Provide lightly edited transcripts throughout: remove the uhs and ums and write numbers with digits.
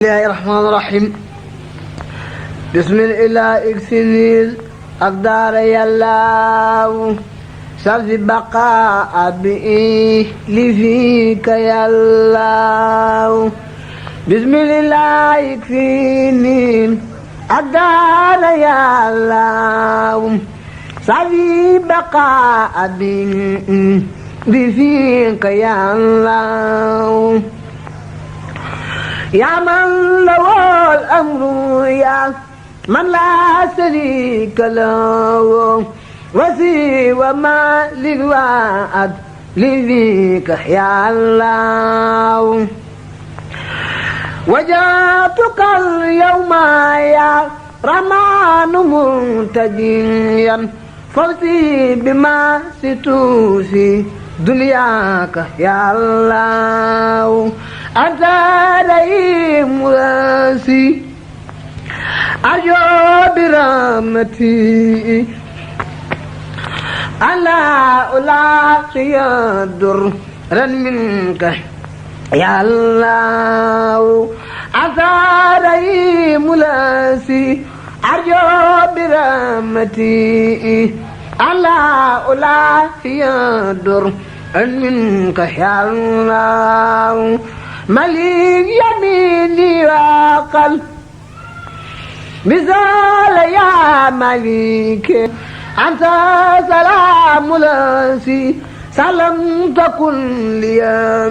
الله الرحمن الرحيم بسم الله اكسنيل أقدار يالله سلف بقاء بإيه لفيك يالله بسم الله يكفيني أقدار يالله سلف بقاء بإيه لفيك يالله يا من له الأمر يا من لا شريك له وسوى ما للوعد لذيك يا الله وجاتك اليوم يا رحمن منتجيا فوزي بما ستوفي دنياك يا الله أنت رحيم راسي أرجو برحمتي ألا ألاقي درا منك يا الله أنت رحيم راسي أرجو برحمتي ألا ألاقي درا منك يا الله مليك يميني وقل مثال يا مليك أنت سلام لاسي سلام تكن لي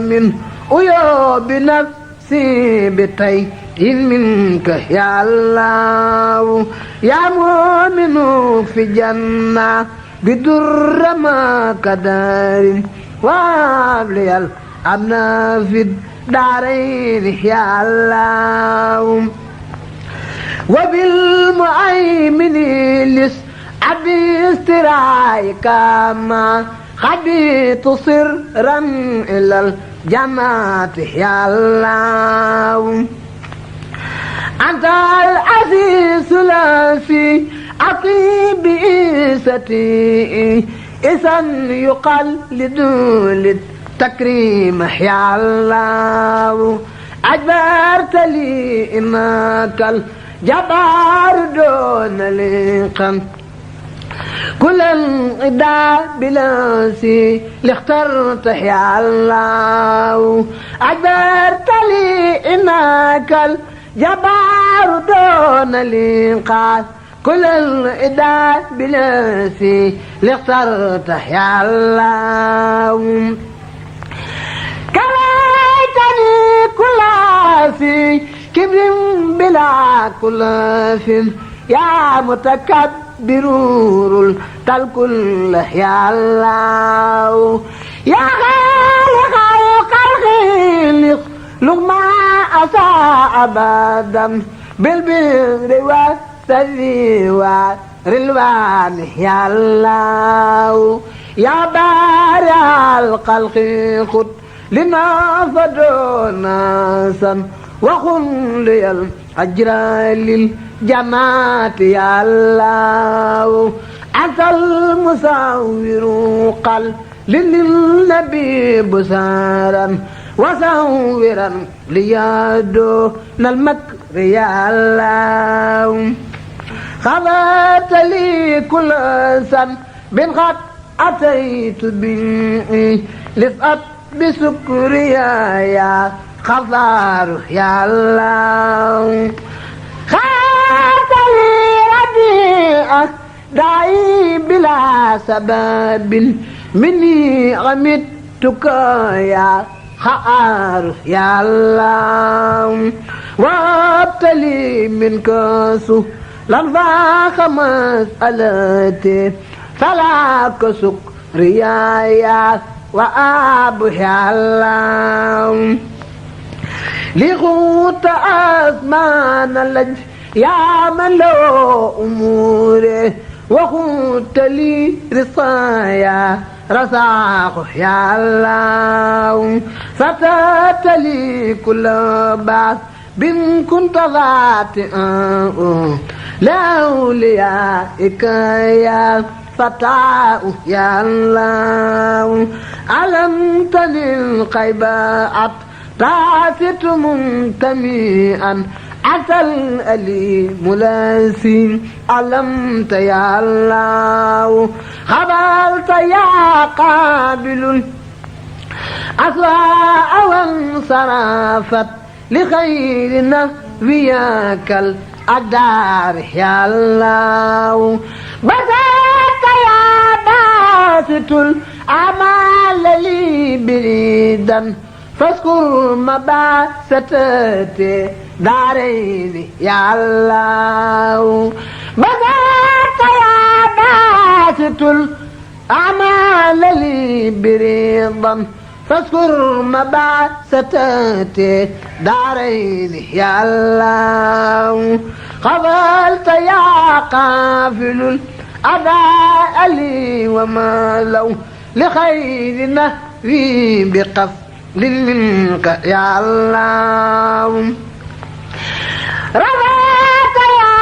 من عيوب نفسي بتي منك يا الله يا مؤمن في جنة بدر ما كدار وابلي الأمن في الدارين يا الله وبالمؤمن لس أبي استرايك ما خبيت سرا إلى الجنة يا الله أنت العزيز الذي أطيب بإيستي إذا يقال لدول التكريم يا الله أجبرت لي إنك الجبار دون لقم كل الإداء بلاسي لاخترت يا الله أجبرت لي إنك الجبار دون لقم كل الإداء بلاسي لاخترت يا الله كرهتني كل في كبر بلا كل يا متكبر الكل يا الله يا خالق الخلق لغما أساء أبدا بالبر والسر والرلوان يا الله يا بارع الخلق خذ لنا فدونا سن وخن لي الأجر للجماعة يا الله أنت المصور قل للنبي بسارا وصورا ليادون المكر يا الله خذت لي كل سن بن قد أتيت به لفأت بسكريا يا خضار يا الله خذت لي رديئك داعي بلا سبب مني غمدتك يا خار يا الله وابتلي منك سهلا فاق مسألتي فلا كسكريا يا وأبو يا الله لغوت أزمان اللج يا من له أموره وخوت لي رصايا رزاق يا الله فتات لي كل بعث بن كنت ذاتئا لأوليائك يا فتاة يا الله علمتني القيبات تاسط منتميئا أتى الأليم لاسي علمت يا الله خبرت يا قابل أسواء وانصرفت لخيرنا وياك الأدار يا الله بسطت يا باسط الأعمال لي بريدا فاذكر مباسطتي دارين يا الله بسطت يا باسط الأعمال لي بريدا فاذكر مباسطتي دارين يا الله قبلت يا قافل الأداء لي وما لو لخير نهوي بقفل منك يا الله رضاك يا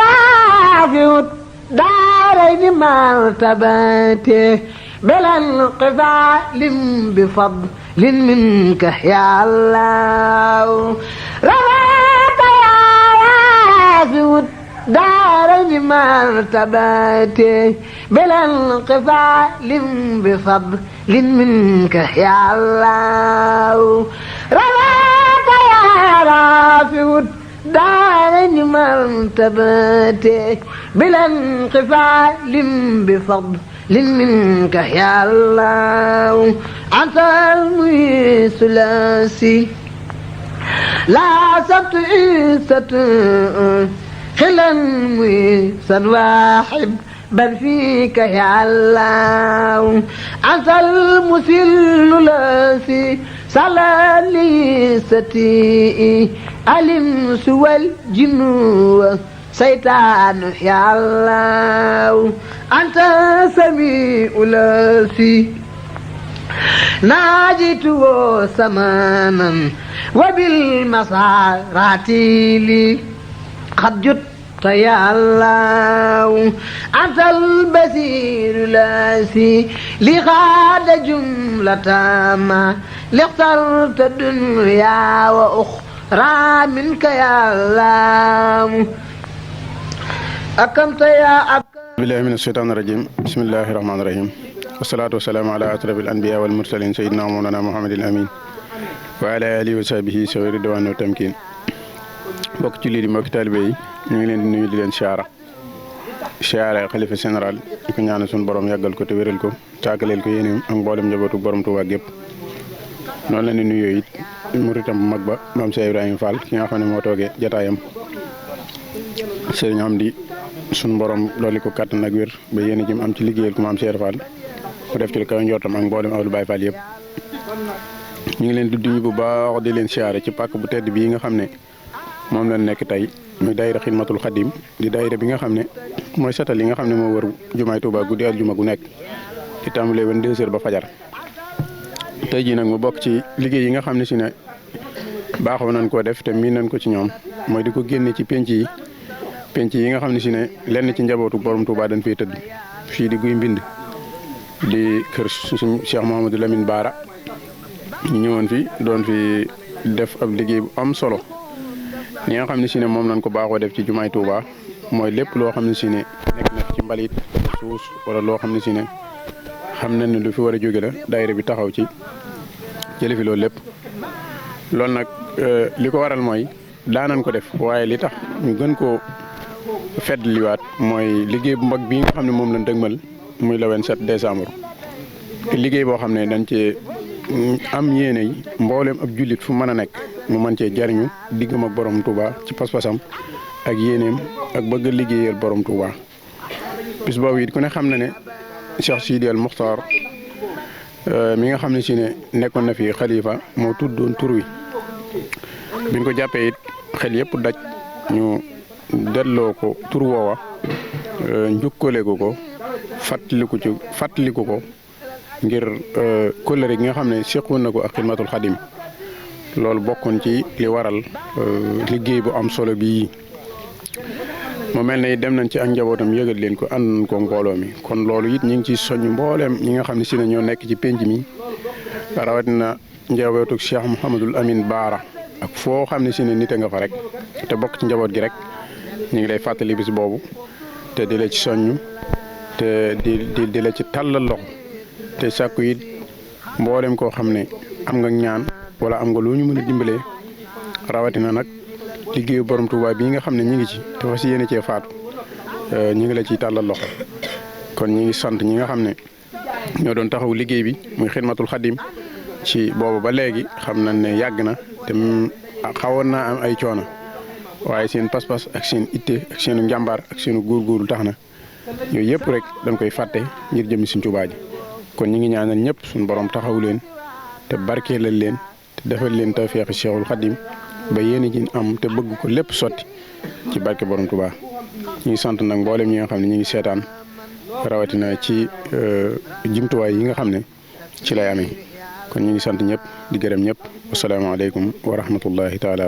رافع الدارين مرتبتي بلا انقفال بفضل منك يا الله رضاك يا رافع الدارين مرتبتي بلا انقفال بفضل منك يا الله رضاك يا رافع الدارين مرتبتي بلا انقفال بفضل منك يا الله أنت المعز الثلاثي لا سبت عيسة خلا معيسا واحد بل فيك يا الله أنت المسل الذي صلى لي ستي الإنس والجن سيطان يا الله أنت سميع الذي ناجيته سمانا وبالمسارات لي قد جدت يا الله أنت البصير الذي لغاد جملة ما لاخترت الدنيا وأخرى منك يا الله أكمت يا بالله من الشيطان الرجيم بسم الله الرحمن الرحيم والصلاة والسلام على أشرف الأنبياء والمرسلين سيدنا ومولانا محمد الأمين وعلى آله وصحبه سوي الرضوان والتمكين bokk ci lii di mbokki taalibe yi ñu ngi leen di nuyu di leen siyaare xalifa général di ko ñaanal suñu borom yàggal ko te wéral ko tàggaleel ko yéeneem ak mboolem njabootu borom Tuubaa gépp noonu la ne nuyoo it muritam bu mag ba maam Cheikh Ibrahima Fall ki nga xam ne moo toogee jataayam sëriñ am di suñu borom dolli ko kàttan ak wér ba yéene ji mu am ci liggéeyal ko maam Cheikh Fall mu def ci lu kaw njortam ak mboolem awlu Baay Fall yëpp ñu ngi leen di nuyu bu baax di leen siyaare ci pàkk bu tedd bii nga xam ne moom lañ nekk tey muy daayira xidmatul xadim di daayira bi nga xam ne mooy setal yi nga xam ne moo wër jumaay Tuubaa guddi aljuma gu nekk ci tàmbalee 22h ba fajar tey jii nag mu bokk ci liggéey yi nga xam ne si ne baaxoo nañ koo def te miin nañ ko ci ñoom mooy di ko génne ci penc yi nga xam ne si ne lenn ci njabootu borom Tuubaa dañ fay tëdd fii di guy mbind di kër suñu Cheikh Mouhamadou Lamine Bara ñu ñëwoon fi doon fi def ab liggéey bu am solo li nga xam ne si ne moom lañ ko baaxoo def ci jumaay Tuubaa mooy lépp loo xam ne si ne nekk na ci mbalit suus wala loo xam ne si ne xam nañ ne lu fi war a jóge la daayira bi taxaw ci jële fi loolu lépp loolu nag li ko waral mooy daanañ ko def waaye li tax ñu gën koo feddliwaat mooy liggéey bu mag bii nga xam ne moom lañ dëgmal muy le 27 décembre liggéey boo xam ne dañ cee am yéene yi mboolem ab jullit fu mën a nekk mu mën cee jariñu diggam ak borom Touba ci pas-pasam ak yéeneem ak bëgg a liggéeyal borom Touba bis boobu it ku ne xam na ne Cheikh Sidi al Muxtaar mi nga xam ne si ne nekkoon na fi xalifa moo tuddoon tur wi biñ ko jàppee it xel yëpp daj ñu delloo ko tur woowa njukkale ko fàttaliku ko ngir kóllëre gi nga xam ne seqoon na ko ak xidmatul xadim loolu bokkoon ci li waral liggéey bu am solo bii mu mel ne dem nañ ci ak njabootam yëgal leen ko ànd nañ ko mbooloo mi kon loolu it ñu ngi ci soññ mbooleem ñi nga xam ne si ne ñoo nekk ci penc mi rawatina njabootu Cheikh Mouhamadul Amin Baara ak foo xam ne si ne nite nga fa rek te bokk ci njaboot gi rek ñu ngi lay fàttali bis boobu te di la ci soññ te di la ci tàllal loxo te sàkku it mboolem koo xam ne am nga ñaan wala am nga lu ñu mën a dimbalee rawatina nag liggéeyu borom Touba bii nga xam ne ñu ngi ci te fas yéene cee faatu ñu ngi la ciy tàllal loxo kon ñu ngi sant ñi nga xam ne ñoo doon taxaw liggéey bi muy xidmatul xadim ci boobu ba léegi xam nañ ne yàgg na te xawoon naa am ay coono waaye seen pas-pas ak seen itte ak seenu njàmbaar ak seenu góorgóorlu tax na yooyu yëpp rek dañ koy fàtte ngir jëmi Sëñ Tuubaa ji kon ñu ngi ñaanal ñëpp suñu borom taxawu leen te barkeelal leen te defal leen tawfeexi Cheikhul Xadim ba yéen ji am te bëgg ko lépp sotti ci barke borom Tuubaa ñu ngi sant nag mboolem ñi nga xam ne ñu ngi seetaan rawatina ci jumtuwaay yi nga xam ne ci lay amee kon ñu ngi sant ñëpp di gërëm ñëpp wasalaamaaleykum wa rahmatullahi taala